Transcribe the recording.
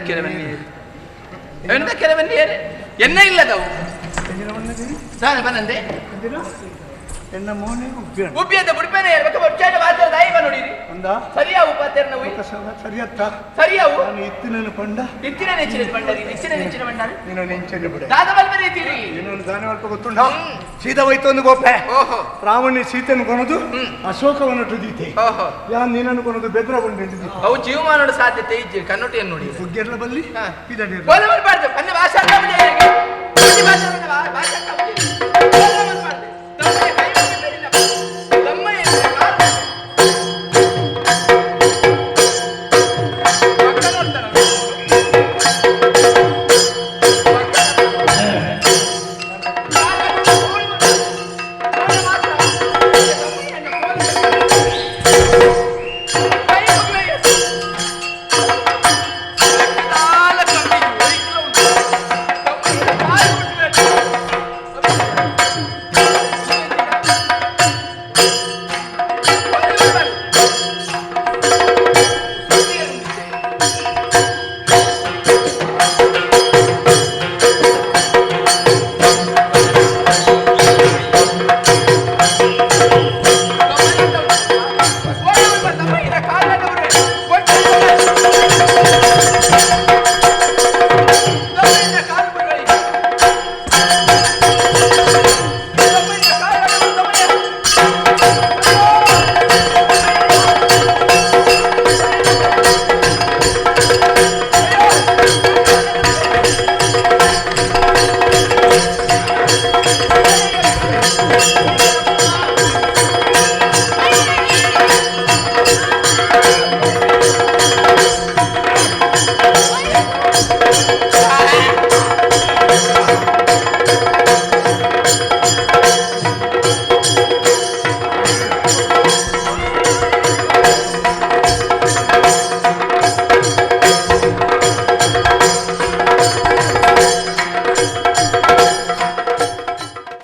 ದಕ್ಕೆರೆ ಬನ್ನಿ ಅವೆನ್ ದಕ್ಕೆರೆ ಬನ್ನಿ ಎನ್ನ ಇಲ್ಲದವು ದಾನೆ ಬನ್ನಂದೆ ಎನ್ನ ಮೋನೆ ಉಬ್ಬಿಯಣ ಉಬ್ಬಿಯದ ಬುಡ್ಪೇನೆ ಬೊಕ್ಕ ಬೊಚ್ಚಾಟ ಬಾತರ ದಾಯಿ ಬನ್ನೋಡಿರಿ ಅಂದ ಸರಿಯಾವು ಪಾತೆರ್ನ ಉಯ್ ಸರಿಯತ್ತ ಸರಿಯಾವು ನಾನು ಇತ್ತಿನನು ಪಂಡ ಇತ್ತಿನ ನೆಚ್ಚಿನ ಬಂಡಾರಿ ಇಚ್ಚಿನ ನೆಚ್ಚಿನ ಬಂಡಾರಿ ನೀನು ನೆಂಚನೆ ಬಿಡೆ ದಾದ ಬಲ್ಬರಿ ಇತ್ತೀರಿ ನೀನೊಂದು ದಾನ ಅಲ್ಪ ಗೊತ್ತುಂಡ ಸೀತಾ ಹೋಯ್ತು ಗೋಪೆ ಓಹೋ ರಾವಣ ಸೀತೆನು ಕೊನದು ಅಶೋಕವನ್ನು ತುದೀತೆ ಓಹೋ ಯಾ ನೀನನ್ನು ಕೊನದು ಬೆದ್ರ ಬಂದಿದ್ದೀ ಅವು ಜೀವಮಾನೋಡ ಸಾಧ್ಯತೆ ಇಜ್ಜಿ ಕನ್ನೋಟಿಯನ್ನು ನೋಡಿ ಬುಗ್ಗೆರ್ಲ ಬಲ್ಲಿ ಹಾ. ಪಿದಡಿರ್ಲ ಬೋಲ ಬರ್ಬಾರ್ದು ಪನ್ನೆ ಭಾಷಾ ಭಾಷಾ